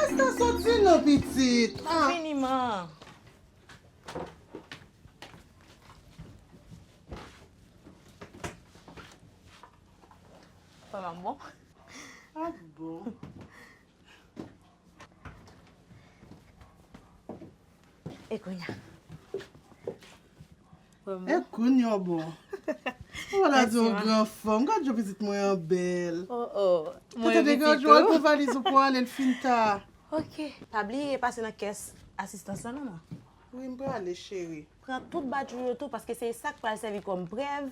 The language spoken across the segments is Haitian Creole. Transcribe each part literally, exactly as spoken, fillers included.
Esta soti non, pitit. Ah. Fini, man. Fanm ap bon. Ap bon. E kounye a? E kounye a w bon. Ou wè la di yon gran fanm. Gad jan pitit mwen an bèl. Oh, oh. Mwen tete gad jan w al pran valiz ou pou ale l fin ta. Ok. Pa bliye pase nan kès asistans lan non, man. Wi, m prale, cheri. Pran tout badj ou yo tou, paske se sa k pral sèvi kòm prèv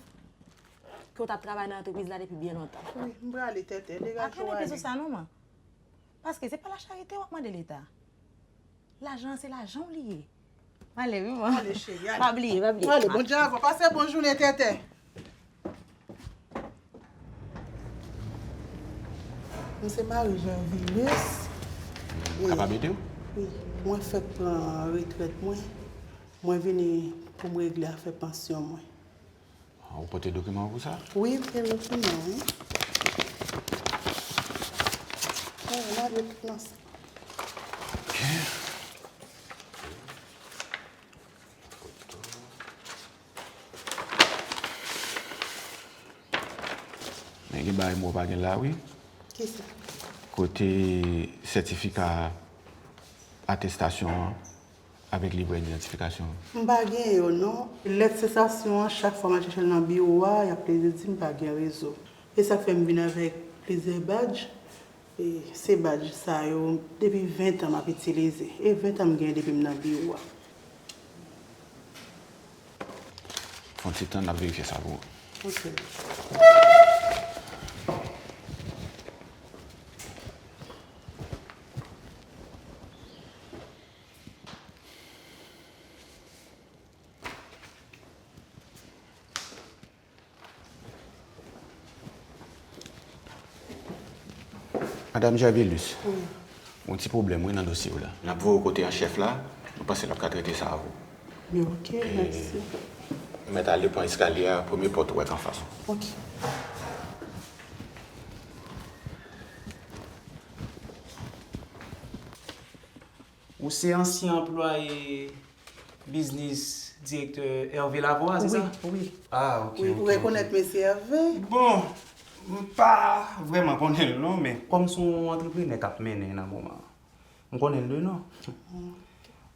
ke w t ap travay nan antrepriz la depi byen lontan. Wi, m prale, tètè. Degaje w ale. Pa trennen pye sou sa non, man. Paske se pa lacharite w ap mande Leta. Lajan an se lajan w li ye. M ale wi, man. Ale, cheri, ale. Pa bliye, pa bliye. Ale, Bondye avè w. Pase bon jounen, tètè. M se Marie Gervilus. M kapab ede w? Wi, mwen fèk pran retrèt mwen. Mwen vini pou m regle afè pansyon mwen. Ah, ou pote dokiman pou sa? Wi, m gen dokiman, wi. Wi, m ale tout nan sa. Ok. Men gen bagay mwen pa gen la, wi. Kisa? Kote sètifika atestasyon an avèk livrè idantifikasyon an? M pa gen yo, non. Lèt sesasyon an, chak fwa m al chèche l nan biwo a, y ap plede di m pa gen rezo. E sa k fè m vin avèk plizyè badj. E se badj sa yo, depi ven tan m ap itilize. E ven tan m gen depi m nan biwo a. Fè yon ti tan, n ap verifye sa pou ou. Ok. Madanm Gervilus, wi, yon ti pwoblèm, wi, nan dosye w la. N ap voye w kote an chèf la, nou panse l ap ka trete sa avè w. Yo, ok, e, mèsi. Mèt ale pran eskalye a, premye pòt ou wè k anfas ou. Ok. Ou se ansyen anplwaye biznis direktè Hervé Lavoie, se sa? Wi, wi. Ah, ok, wi, ok, ou rekonèt mesye Hervé? Bon, m pa vrèman konnen l non, men kòm se yon antreprenè k ap mennen nan moman an, m konnen l de non.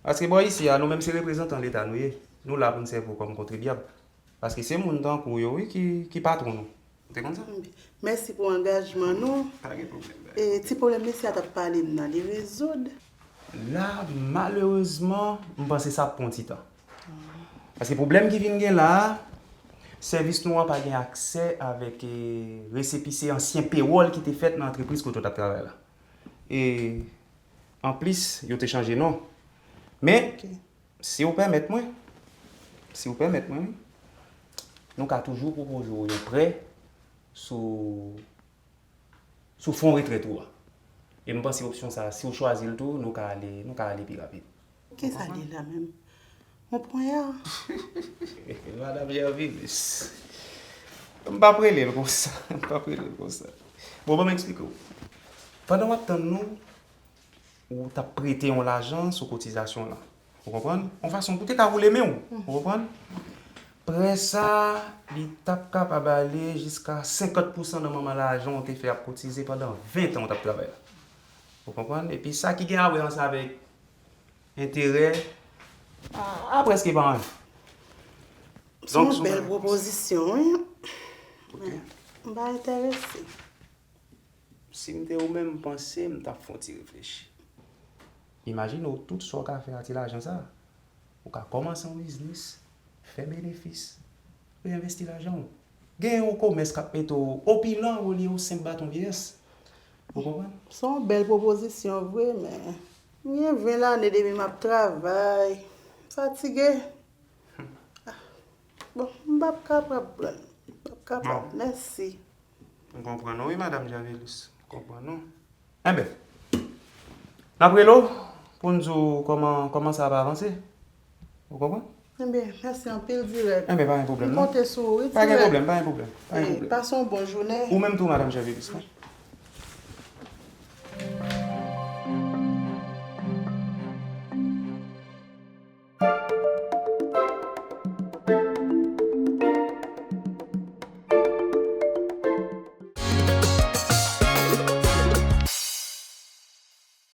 Paske bò isi a, nou menm se reprezantan Leta nou ye. Nou la pou n sèvi w kòm kontribyab. Paske se moun tankou w yo, wi, ki, ki patwon nou. Ou te konn sa? Mèsi pou angajman nou. Pa gen pwoblèm, bèl. E ti pwoblèm mesye a t ap pale m nan, li rezoud? La, malerezman, m panse sa ap pran yon ti tan. Paske pwoblèm ki vin gen la a, sèvis nou an pa gen aksè avèk, e, resepise ansyen pewòl ki te fèt nan antrepriz kote w t ap travay la. E, anplis, yo te chanje non. Men, ok. Si w pèmèt mwen, si w pèmèt mwen, wi, nou ka toujou pwopoze w yon prè sou, sou fon retrèt ou a. E m panse opsyon sa a, si w chwazi l tou, nou ka ale, nou ka ale pi rapid. Kisa li la menm? Yon ponyè? Madanm Gervilus, m p ap rele l konsa, m p ap rele l konsa. Bon, ban m eksplike w. Pandan w ap tann nou, ou t ap prete yon lajan sou kotizasyon lan. Ou konprann? Yon fason pou te ka woule men w. Ou konprann? Prè sa a, li t ap kapab ale jiska senkant pousan nan manman lajan w te fè ap kotize pandan ven tan w t ap travay la. Ou konprann? Epi sa ki gen a wè ansanm avèk enterè, a, a prèske pa anyen. Se yon bèl pwopozisyon, wi. Ok. M pa enterese. Si m te ou menm, m panse m t ap fè yon ti reflechi. Imajine w tout sa w ka fè a ti lajan sa a. Ou ka kòmanse yon biznis, fè benefis, reenvesti lajan w. Gen yon komès k ap mete w opilan olye yon senp baton vyeyès. Ou konprann? Se yon bèl pwopozisyon vre, men m gen ven lane depi m ap travay. M fatige. Bon, m p ap kapab pran l. M p ap kapab. Bon. Mèsi. M konprann ou wi, Madanm Gervilus. M konprann ou. Enben, n ap rele w pou n di w kòman, kòman sa ap avanse. Ou konprann? Ebyen, mèsi anpil, Dirèk. Enben, pa gen pwoblèm, M non. Konte sou ou, wi, Pa gen Dirèk. Pwoblèm, pa gen pwoblèm. Pa gen E, pwoblèm. Pase yon bon jounen. Ou menm tou, madanm Jean-Vélis, non?